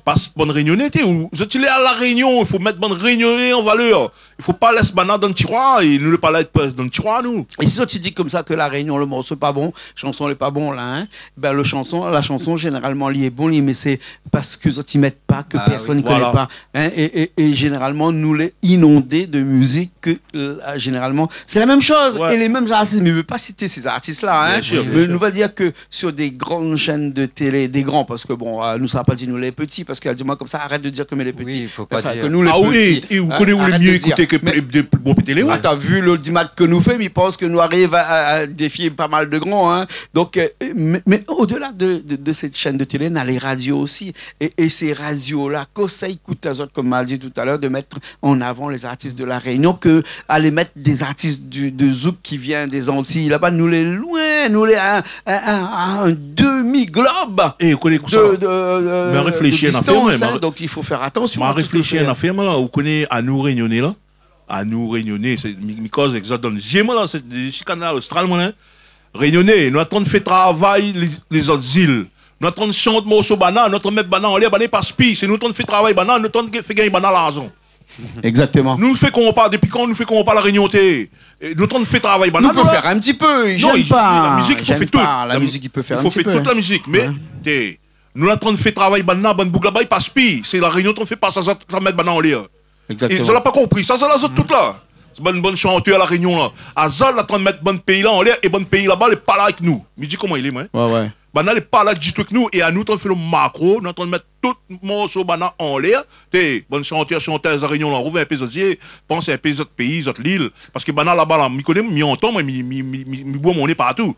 Pas bann Rényoné, té, ou, zot i lé a La Rényon, i fo mèt bann Rényoné an valèr. I fo pa lès banna dan tiroir, é nou lé pa la èt dan tiroir, nou. É si zot i di konmsa ke La Rényon, le morso lé pa bon, shanson lé pa bon, la, hein, ben, le shanson, la shanson, zénéralman, li lé bon, li, mé sé parske zot i mèt pa, ke pèrsone i koné pa, hein, é, é, é zénéralman, nou lé inondé de mizik ke, euh, zénéralman, sé la mèm shoz, é lé mèm artis, mé mi vé pa sité sé artis-la, hein. Bien sûr, bien sûr. Mé nou va dir ke sur des grandes chaînes de télé, des grands, parske bon, euh, nou sa pa di nou lé pti, parske di amoin konmsa, arèt de dir ke mi lé pti. Oui, i fo pa dir. Anfin, ke nou lé pti, hein, arèt de dir. Ah oui, é ou koné ou lé myé ékouté ke dé, dé bon télé, ouais. Mé t'as vu l'audimat ke nou fé, mi pans ke nou ariv a, a, a défié pa mal de gran, hein. Donk, euh, mé, mé au-delà de, de, de sèt shèn de télé, na lé radio osi. É, é sé radio-la, kosa i kout azot, konm ma di talèr, de mèt an avan lé artis de La Rényon ke alé mèt dé artis du, de zouk ki vien dé Zantiy. Laba, nou lé loin, nou lé a, a, a, a in demi-glob de, de, de distans, hein. É ou koné kosa ? Mé réfléshi a in afèr, hein. Donk i fo fé atansion a tout sa. Mé réfléshi a in afèr, la. Ou koné, anou Rényoné, la, anou Rényoné, sé, mi, mi koz èk zot dan zié, moin, la, sé, si Kanal Austral, moin, la. Rényoné, nou antrinn fé travay lé, lézot zil. Nou antrinn shant morso banna, nou antrinn mèt banna anlèr, banna i pas pi. Sé nou antrinn fé travay banna, nou antrinn fé gingn banna larzan. Exactement. Nou fé konpa, dépi kan nou fé konpa La Rényon, té ? É nou antrinn fé travay banna, nou la. Nous, on peut faire un petit peu, i zèn pa, i zèn pa. Non, la mizik, i fo fé tout. La mizik, i fé in ti pé. I fo fé tout la mizik, mé, té, nou antrinn fé travay banna, bann boug laba i pas pi. Sé La Rényon antrinn fé pas azot, antrinn mèt banna anlèr. Exactement. É zot la pa konpri sa, zot la, zot tout la. Sé bann, bann shantèr La Rényon, la. Azot la antrinn mèt bann péi-la anlèr, é bann péi laba lé pa la èk nou. Mi di koman i lé, moin. Ouais, ouais. Banna lé pa la ditou èk nou, é anou antrinn fé lo makro, nou antrinn mèt tout morso banna anlèr. Té, bann shantèr, shantèz La Rényon, la, rouv in pé zot zié, pans in pé zot péi, zot lil. Parske banna laba, la, mi koné, mi antann, moin, mi, mi, mi, mi, mi bwé mon né partou.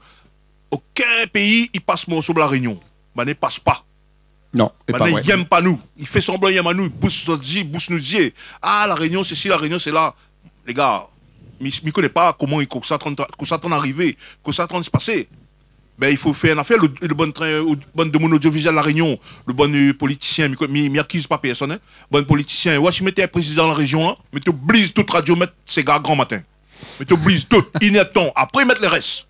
Okin péi i pas morso La Rényon. Banna i pas pa. Non, é pa vré. Banna i yèm pa nou. I fé sanblan i yèm anou, i boush zot zié, i boush nout zié. Ah, La Rényon, sesi, La Rényon, sela. Lé gars, mi, mi koné pa koman i, kosa antrinn, kosa antrinn arivé, kosa antrinn pasé. Ben, i fo fé in afèr, lo, lo bann trin, o, bann demoun odiovizyèl La Rényon, lo bann, euh, politisien, mi ko-, mi, mi akiz pa pèrsone, hein. Bann politisien, ouais, si mi té prézidan La Rényon, la, mi té obliz tout radio mèt séga gran matin. Mi té obliz tout, inèr d'tan. Apré, mèt lé rès.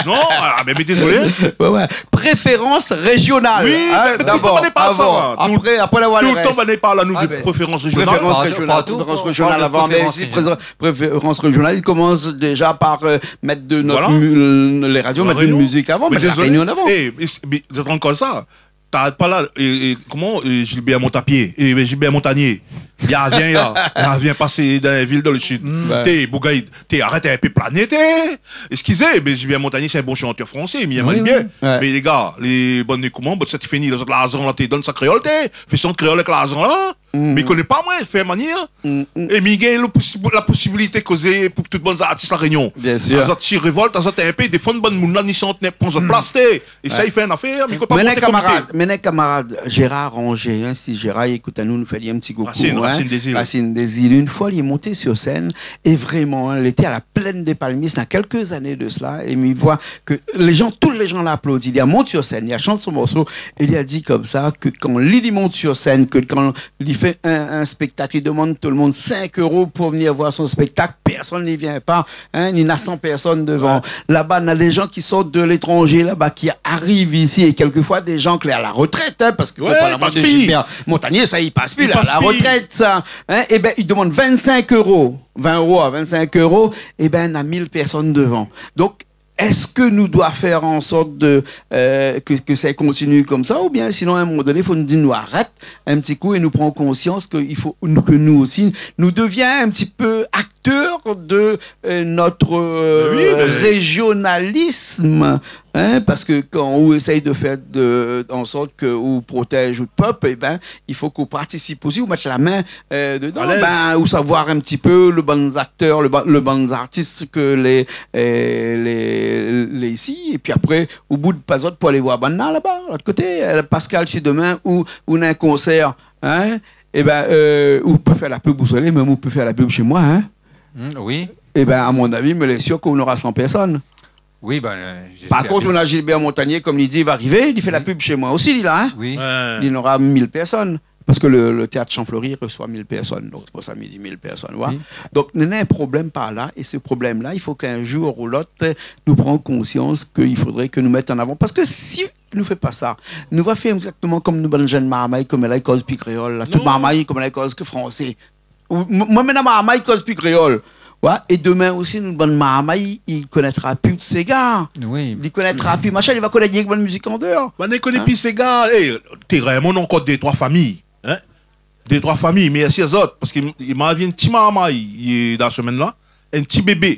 Non, ah, mé, mé dézolé, hein. Ouais, ouais. Préférence régionale, hein, d'abord, avant. Oui, mé, mé toultan, banna i parl sa, va. Toultan, banna i parl anou de préférence régionale. Ah, ben, préférence régionale, partou, partou, préférence régionale, partou, avant, mé préférence régionale. Préférence régionale, i komans déza par, euh, mèt de nout mu-, euh, lé radio, mèt de mizik avan, mèt La Rényon avan. Voilà. Mé dézolé. Eh, mé, mé, zot i antann ankor sa ? T'arèt pa la, é, é, koman, é, Gilbert Montapié, é, é, Gilbert Montagné, li arvien la, li arvien pasé dan in vil dan le sid. Mm. Té, boug, té, arèt in pé plané, té. Eskizé, mé Gilbert Montagné, sé in bon shantèr fransé, mi yèm ali bien. Oui, oui. Ouais. Mé lé gars, lé bann, koman, bann sat i fini, lézot larzan la, té, donn sa kréol, té. Fé shant kréol èk larzan la. Mm. Mé i koné pa, moin, fé manièr. Mm, mm. É mi gingn lo posib-, la posibilité kozé pou tout bann artis La Rényon. Bien sûr. Azot i révolt, azot in pé, défann bann moun la, ni shant, ni pran zot plas, té. É sa, i fé in afèr, mé i koné pa. Mé néna in kamarad, mé néna in kamarad, Gérard Ranger, hein, si Gérard i ékout anou, nou fé ali in ti koukou, hein. Racine, Racine des Îles. Racine des Îles. Une fois, li lé monté sur scène, é vréman, hein, li lété à la Plaine des Palmistes, na kèlk zané de sela, é mi voi ke lé jan, tout lé jan la aplodi. Li la mont sur scène, li la shant son morso, é li la di konmsa ke kan li, li mont sur scène, ke kan li fé in, in spéktak, li demann tout le moun sink euro pou vnir voir son spéktak, pèrsone i vien pa, hein, ni na san pèrsone devan. Ouais. Laba, na dé jan ki sort de létranzé, laba, ki ariv isi, é kèlkefoi dé jan ki lé a la retrèt, hein, parske, ouais, i pas pi. Gilbert Montagné, sa, i pas pi, la, la retrèt, sa, hein, é ben, i demann vinn-sink euro, vin euro a vinn-sink euro, é ben, na mil pèrsone devan. Donk, èske nou doi fèr an sort de, euh, ke, ke sa i kontinié konmsa, oubien sinon, a in moman doné, fo nou di nou arèt in ti kou é nou pran konsians ke i fo nou, ke nou osi, nou devien in ti pé aktèr acteur de, euh, notre, euh, régionalisme, hein, parce que quand on essaye de faire de, en sorte que on protège le peuple, eh ben, il faut qu'on participe aussi, on mette la main, euh, dedans, ben, ou savoir un petit peu le bann acteur, le ba-, le bann artiste que les, euh, les, les ici, et puis après, ou boud pa zot pou alé voir bann-la laba, lot koté. Euh, Pascal, si demain ou, ou néna un concert, hein, eh ben, euh, ou pé fé la pub ou soi, mèm ou pé fé la pub chez moi, hein. Hmm, oui. Eh ben, à mon avis, mi lé sir k'ou nora san personn. Oui, ben, euh, j'espère bien. Par kont, ou néna Gilbert Montagné, kom li di, li va arivé, li fé la pub chez moi osi, li la, hein. Oui. Ouais. Li nora mil personn. Parce que le, le théâtre Champ Fleuri reçoit mil personnes, donc c'est pour ça mi di mil personnes, voilà. Oui. Donc, néna un problème par là, et ce problème-là, il faut qu'un jour ou l'autre, nous prenions conscience qu'il faudrait que nous mettions en avant. Parce que si nou fé pa sa, nou va fé exactement comme nou bann jenn marmay, kom la i koz pi kréol, la. Tout marmay, kom la i koz ke fransé. Ou, m-, moin, mintnan, marmay i koz pi kréol. Ouais, é demin osi, nou bann marmay, i konétra pi séga. Oui. Li konétra pi machin, li va konèt rienk bann mizik an déor. Bann i koné pi séga. Eh, té, vréman, ankor dé, troi fami, hein. Dé, troi fami, mèrsi azot, parske m-, ma vi in ti marmay, i, dan la semèn la, in ti bébé.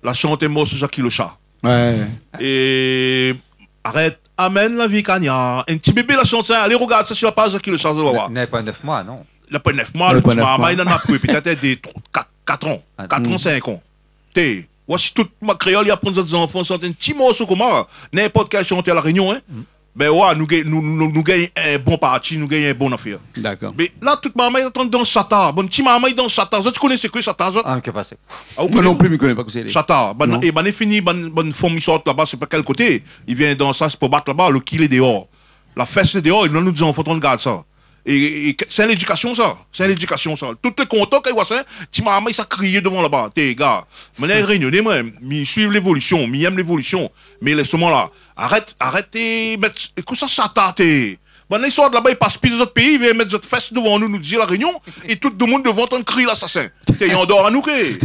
La shant in morso Jacky Lechat. Ouais. É arèt, amèn la vi kagnar. In ti bébé la shant sa, alé rogard sa sur la page Jacky Lechat, zot va voir. Li na pa nèf moi, non ? Li na pa nèf moi, li na pa nèf moi. Lo ti marmay, li na pou pétèt dé, tro-, kat, kat an. Ah. Kat an, sink an. Té, oua si tout ma kréol i aprann zot zanfan shant in ti morso koman, ninport kèl shantèr La Rényon, hein. Mm. Ben ouais, nou gingn, nou, nou, nou gingn in bon parti, nou gingn in bon afèr. Dakor. Mé la, tout marmay i antann dans chata. Bann ti marmay i dans chata. Zot i koné sé koi chata, zot ? Ah, mi koné pa sé. Ah, ou koné ? Moin non pli, mi koné pa kosa i lé. Chata. Bann, non. É bann i fini, bann, bann fanm i sort laba, sé pa kèl koté. I vien dans sa, sé pou bat laba, lo ki lé déor. La fès lé déor, é nou, nou zanfan i antann gard sa. É, é ke-, sé lédikasion sa. Sé lédikasion sa. Tout lé kontan kan i voi sa, ti marmay sa krié dovan laba. Té, gars, moin lé rényoné, moin, mi suiv lévolision, mi èm lévolision. Mé lé soman la, arèt, arèt, té, mèt, é kosa sa ta, té. Bann-la i sort laba, i pas pi dan zot péi, i vien mèt zot fès dovan nou, nou di La Rényon, é tout domoun dovan antann kri lasasin. Té, i andor anou, ké.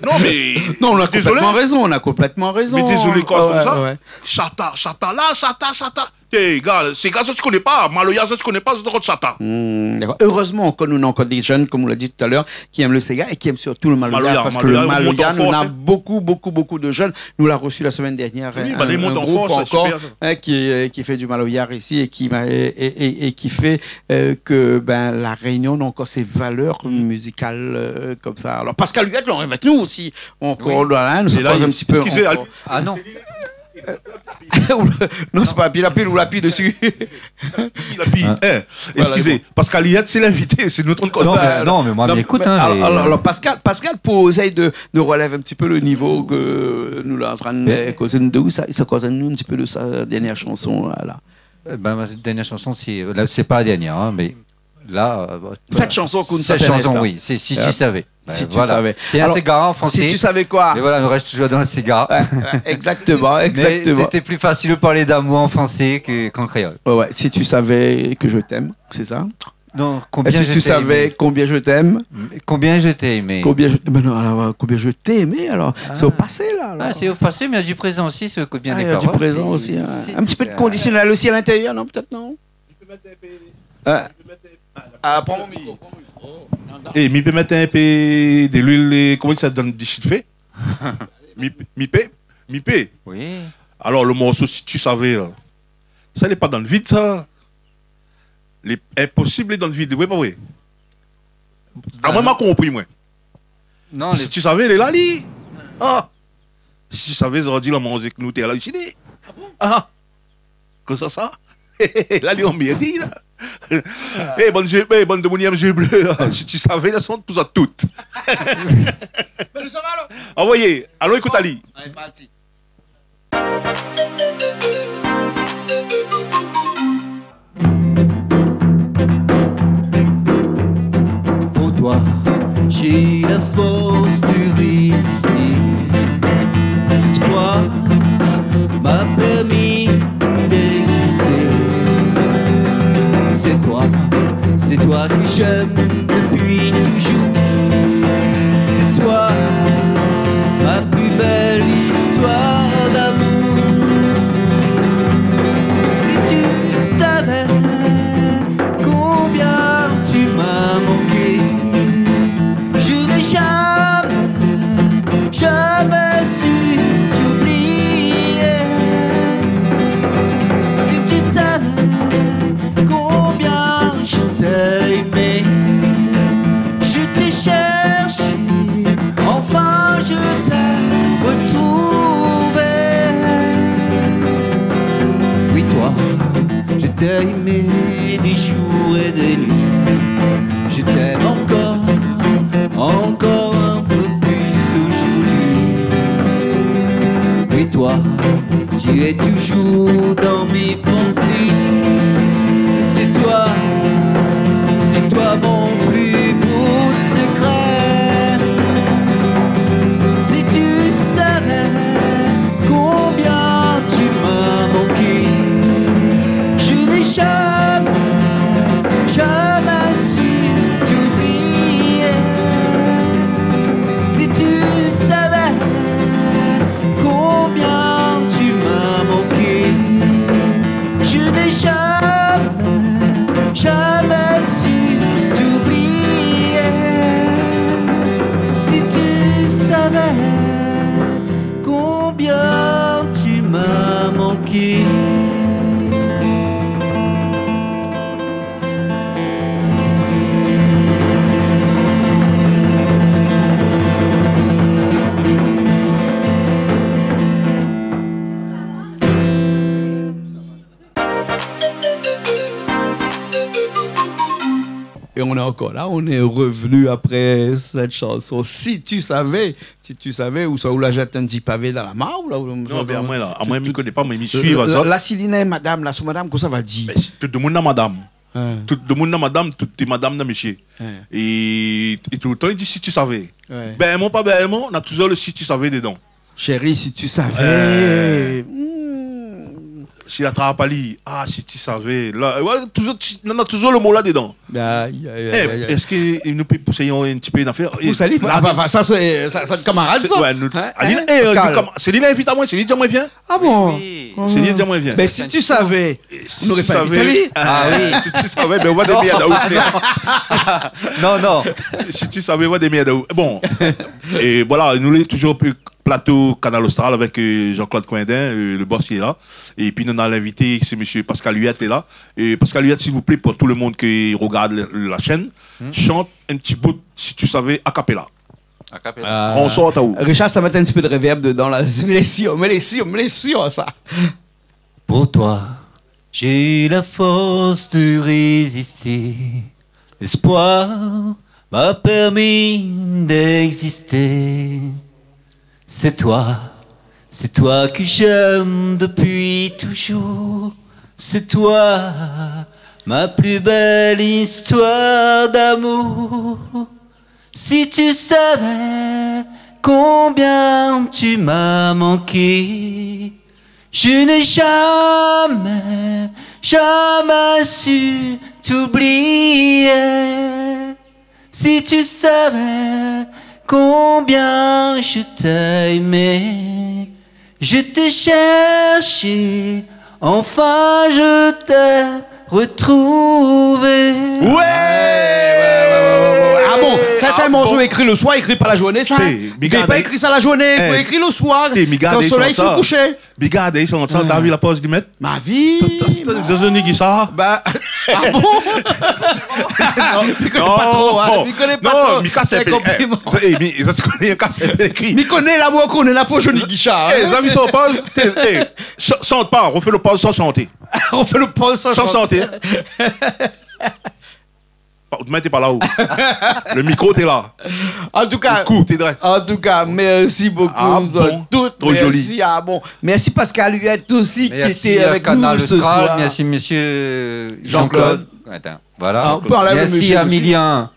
Non, mé, non, ou na konplètman rézon, ou na konplètman rézon. Mé dézolé, koz konmsa. Ouais, ouais. Chata, chata la, chata, chata. Té, gars, séga, zot i koné pa, maloya, zot i koné pa, zot i koné chata. Hmm, dakor. Erèzman, ankor, nou néna ankor dé jenn, kom ou la di talèr, ki èm lo séga é ki èm sirtou lo maloya, maloya, parske lo maloya, maloya, i mont an fors, nou néna bonpé, bonpé, bonpé de jenn. Nou la resi la semèn dèrnièr, oui, in, bin, in group ankor, in, ki, euh, ki fé di maloya isi é ki, é, é, é ki fé, euh, ke, bin, La Rényon néna ankor sé valèr mizikal, euh, konmsa. Alor, Pascal Huet lé avèk nou osi, ankor, voilà, nou sa koz in ti pé ankor. Excusez, Al-, ah non. Non, sé pa pi la pil ou la pi dési. Pi la pi, hein. Voilà, excusez, bon. Pascal Huet, sé l'invité, sé nout ankor. Non, mé, non, mé moin, non, mi ékout, mé hein, alor, mé alor, alor, Pascal, Pascal, pou éséy de, de relèv in ti pé lo nivo ke nou la antrinn de kozé de sa, sa koz anou in ti pé de sa dèrnièr shanson, la. Euh, bin, ma dèrnièr shanson, sé, la, sé pa la dèrnièr, hein, mé la, euh, bon, sèt shanson ke nou sa fé, sèt shanson, la. Oui, sé Si tu savais. Si tu savais. Bin, voilà. Sé in séga an fransé. Alors, si tu savais quoi ? Mé voilà, nou rès toujour dan lo séga. Ouais, ouais, exactement, exactement. Mé sété pli fasil de parl d'amour an fransé ke, k'an kréol. Ouais, ouais. Si tu savais que je t'aime, c'est ça ? Non, combien je t'ai aimé. Est-ce que tu savais combien je t'aime ? Combien je t'ai aimé. Combien je, mé non, alor, combien je t'ai aimé, alor. Ah. Sé o pasé, la, alor. Ah, sé o pasé, mé néna di prézan osi, sé bien. Ah, néna di prézan osi, hein. Si tu savais. In ti pé de kondisionnel osi à l'intérieur, non, peut-être, non ? Euh, ah, pran mon mikro, pran mon mikro. Eh, mi pé mèt in pé de luil, é, koman i di sa, dan di shitfé ? Mi, mi pé, mi pé. Oui. Alor, lo morso Si tu savais, la, sa lé pa dan lo vid, sa. Lé inposib dan lo vid, vré, pa vré ? Ah, moin, ma konpri, moin. Non, Si tu savais, lé la, li. Ah. Si tu savais, zordi la manzé ke nou té la isi, li. Ah bon ? Ah. Kosa sa ? La, li anmèrd, la. Eh, bann zié, eh, bann domoun i èm zié blé, la. Si tu savais, la shant pou zot tout. Bin, nou sava, alor. Anvoyé, alon ékout ali. Alé, parti. Pour toi, j'ai eu la force de résister. L'espoir m'a permis d'exister. C'est toi, c'est toi que j'aime depuis toujours. C'est toi, ma plus belle histoire d'amour. Si tu savais combien tu m'as manqué, je n'ai jamais Aimé des jours et des nuits, je t'aime encore, encore un peu plus aujourd'hui. Oui, toi, tu es toujours dans mes pensées. C'est toi, c'est toi mon plus beau secret. Si tu savais combien tu m'as manqué, je n'ai jamais, jamais su t'oublier. Si tu savais combien tu m'as manqué, je n'ai jamais, jamais su t'oublier. Si tu savais combien tu m'as manqué. Et on est encore là, on est revenu après cette chanson. Si tu savais, si tu savais, ou sa, ou la zèt in ti pavé dan la mar, ou la, ou... Non, mé amoin la, amoin, mi koné pa, moin, mi suiv, la, sa. La, si li néna madam la, son madam, kosa va dir ? Bin, si tout demoun na madam. Hein. Tout demoun na madam, tout lé madam na mésyé. Hein. É, é toultan, li di, si tu savais. Ouais. Bin, mon pa, bin, mon, na touzour le si tu savais dedan. Chérie, si tu savais. Euh. Hmm. Si la trap ali, ah, si tu savais. La, ouais, touzour, ti, nana touzour le mo la dedan. Aïe, aïe, aïe, aïe, aïe. Eh, èske nou pé pousé in ti pé in afèr ? Pousse ali, la, ah, bah, sa, sé, sa, sé in kamarad, sa. Ouais, nou, hein, ali, hein, eh, Pascal. Sé li la invit amoin, sé li la di amoin vien. Ah bon ? Oui. Sé li la di amoin vien. Bin, si tu savais, nou noré pa invit ali. Ah oui. Si tu savais, bin, ou va démèrd aou osi. Non, non. Si tu savais, ou va démèrd aou. Bon. É voilà, nou lé touzour pi plato Kanal Austral avèk, euh, Jean-Claude Coindin, euh, le boss, li lé la. Épi nou néna l'invité, sé mésyé Pascal Huet lé la. É Pascal Huet, s'il vous plaît, pou tout le moun ki rogard le, la shèn, shant in ti bout, si tu savais, a cappella. A cappella. Euh, Richard, sa mèt in ti pé de reverb dedan la. Mé lé sir, mé lé sir, mé lé sir, sa. Pour toi, j'ai eu la force de résister. L'espoir m'a permis d'exister. C'est toi, c'est toi que j'aime depuis toujours. C'est toi, ma plus belle histoire d'amour. Si tu savais combien tu m'as manqué, je n'ai jamais, jamais su t'oublier. Si tu savais combien je t'ai aimé, je t'ai cherché, enfin je t'ai retrouvé. Ouais ! Ah bon, sa, sé in morso ékri le soir, ékri pa la zourné, sa. Té, mi gard, pa ékri sa la zourné, fo ékri le soir, kan solèy i koush. Mi gard, i shant sa, David Lapoz li mèt. Ma vi. Tout, tout, tout, Johnny Guichard. Ba, ah bon ? Non, mi koné pa tro, hein. Mi koné pa tro. Non, mi kas in pé, eh, mi, sa, ti koné, mi kas in pé lé kri. Mi koné la, moin, koné la pou Johnny Guichard, hein. Eh, David, son poz, té, eh, sh-, shant pa, refé le poz san shanté. Refé le poz san shanté. San shanté. Pa, ou té pa la, ou. Le mikro té la. An tou ka, le kou té drès. An tou ka, mèrsi bokou, zot tout. Ah bon, tro zoli. Mèrsi, ah bon. Mèrsi Pascal Huet osi, ki lété avèk nou se soir. Mèrsi à Kanal Austral, mèrsi mésyé Jean-Claude. Jean-Claude. Attends, voilà. Ah, on peut enlever le monsieur dessus. Mèrsi à Émilien.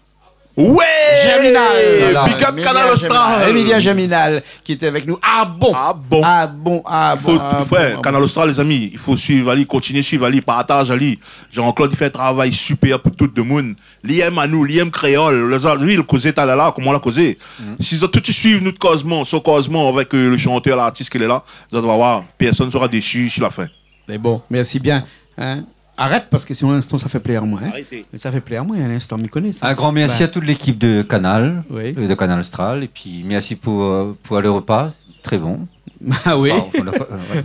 Ouais ! Germinal. Voilà. Big up Kanal Austral. Émilien Germinal. Émilien Germinal, ki lété avèk nou. Ah bon ? Ah bon ? Ah bon, ah bon, ah bon. Fo, frèr, Kanal Austral, lézami, i fo suiv ali, kontinié suiv ali, partaz ali. Jean-Claude i fé in travay sipèr pou tout demoun. Li èm anou, li èm kréol. Lézot, li kozé talèr la, koman la kozé. Si zot tout i suiv nout kozman, son kozman avèk, euh, le shantèr, lartis ki lé la, zot va oir, pèrsone sera déçu sur la fin. Mé bon, mèrsi bien, hein. Arèt, parske sinon, linstan, sa fé plèr amoin, hein. Arèt. Mé sa fé plèr amoin, in instan, mi koné sa. Un grand merci à toute l'équipe de Kanal, euh, de Kanal Austral, et puis merci pour, euh, pour le repas, très bon. Ah oui. Bon, on a pas, euh, ouais.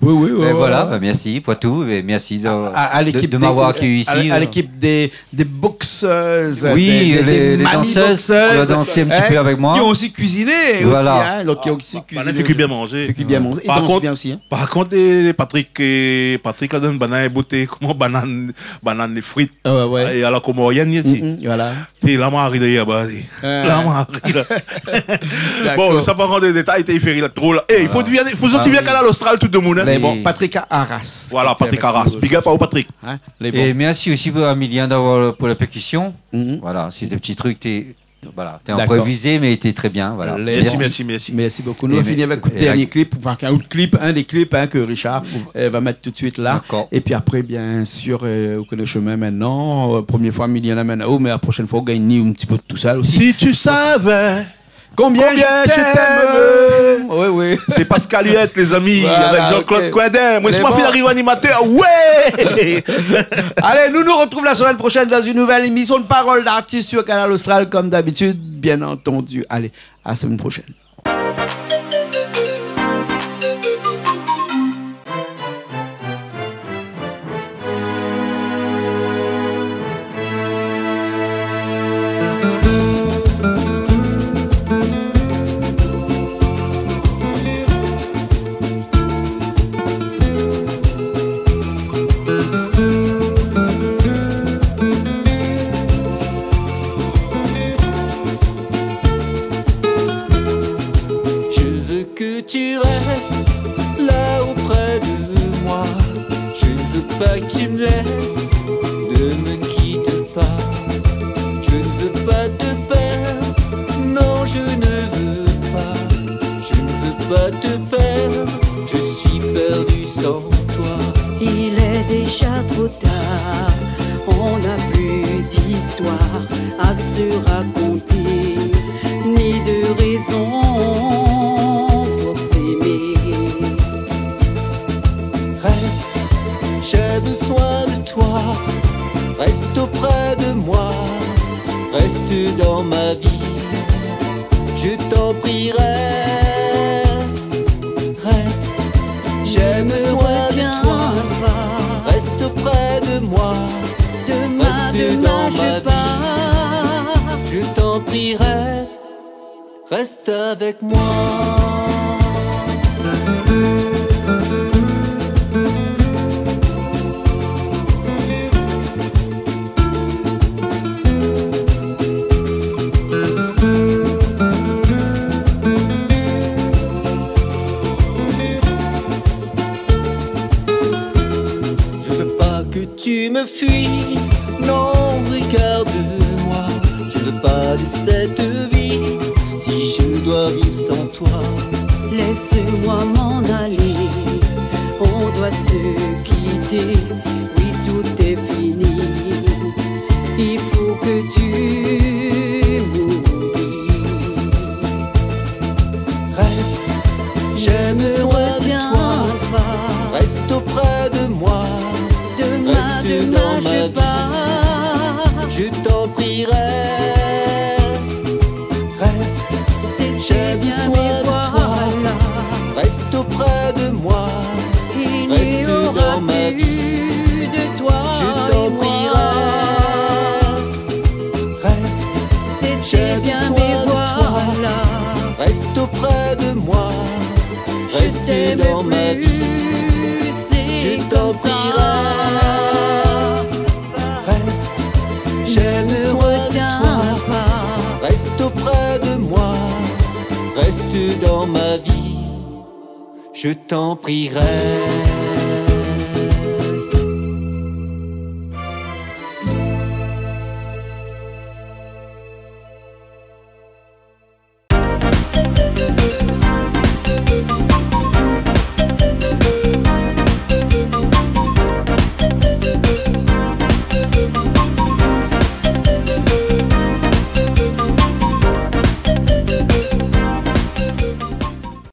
Oui, oui, oui, oui. Et voilà, bah, merci pour tout, et merci de, à, à de, l'équipe de m'avoir accueilli ici, à, à l'équipe des, des boxeuses, des, des, des mamies boxeuses, qui ont dansé un petit peu avec moi. Oui, oui, oui, oui, hein, qui ont aussi cuisiné aussi, hein, donc qui ont aussi cuisiné. Bah, bah, fé kui bien manzé. Fé kui bien manzé. Par contre, et danse bien aussi, hein. Par contre, eh, Patrick, eh, Patrick la donn banane, boté, koman, banane, banane, les frites. Ah ouais, ouais. Et alors, koman, rien, rien dit. Mm, mm, voilà. Té la mari dèrièr, bah, allez. Euh. La mari, la. D'accord. Bon, sa pa rant dan détay, té i fé ri la, tro la. Eh, i fo, voilà, vien, i fo sortir, ah oui, Kanal Austral, tout le monde, hein. Mé bon, Patrick Arras. Voilà, Patrick Arras. Big up à Patrick. Hein, les bons. Et merci aussi pour Emilien d'avoir, pour la percussion. Mhm. Voilà, c'est des petits trucs, t'es, voilà, t'es improvisé, mais t'es très bien, voilà. D'accord. Merci, merci, merci. Merci beaucoup. Nou fini avèk in dernier clip, enfin, un autre clip, un des clips, hein, que Richard, euh, va mettre tout de suite là. D'accord. Et puis après, bien sûr, euh, ou koné le chemin maintenant. Euh, première fois, Emilien la amenn aou, mais la prochaine fois, ou gingn ni un petit peu de tout ça aussi. Si tu savais combien je t'aime. Oui, oui. C'est Pascal Huet, les amis, avec Jean-Claude Coindin. Voilà, ok. Moin, sé ma fine ariv animatèr. Ouais. Allez, nous nous retrouvons la semaine prochaine dans une nouvelle émission de Parole d'artiste sur Kanal Austral, comme d'habitude, bien entendu. Allez, à la semaine prochaine. Je veux que tu restes là auprès de moi. Je ne veux pas que tu me laisses, ne me quitte pas. Je ne veux pas te perdre, non, je ne veux pas. Je ne veux pas te perdre, je suis perdu sans toi. Il est déjà trop tard, on n'a plus d'histoire à se raconter, ni de raison pour s'aimer. Reste, j'ai besoin de toi. Reste auprès de moi. Reste dans ma vie. Je t'en prie, reste. Reste, j'ai besoin de toi. Reste auprès de moi. Reste dans ma vie. Je t'en prie, reste. Reste avec moi. Je veux pas que tu me fuis, non, regarde-moi. Je veux pas de cette vie si je dois vivre sans toi. Laisse-moi m'en aller, on doit se quitter. Oui, tout est fini. Il faut que tu m'oublies. Reste, j'ai besoin de toi. Reste auprès de moi. Reste dans ma vie. Je t'en prie, reste. Reste, j'ai besoin de toi. Reste auprès de moi. Reste dans ma vie. Je t'en prie, reste. Reste, j'ai besoin de toi. Reste auprès de moi. Reste dans ma vie. Je t'en prie, reste. Reste, j'ai besoin de toi. Reste auprès de moi. Reste dans ma vie. Je t'en prie, reste.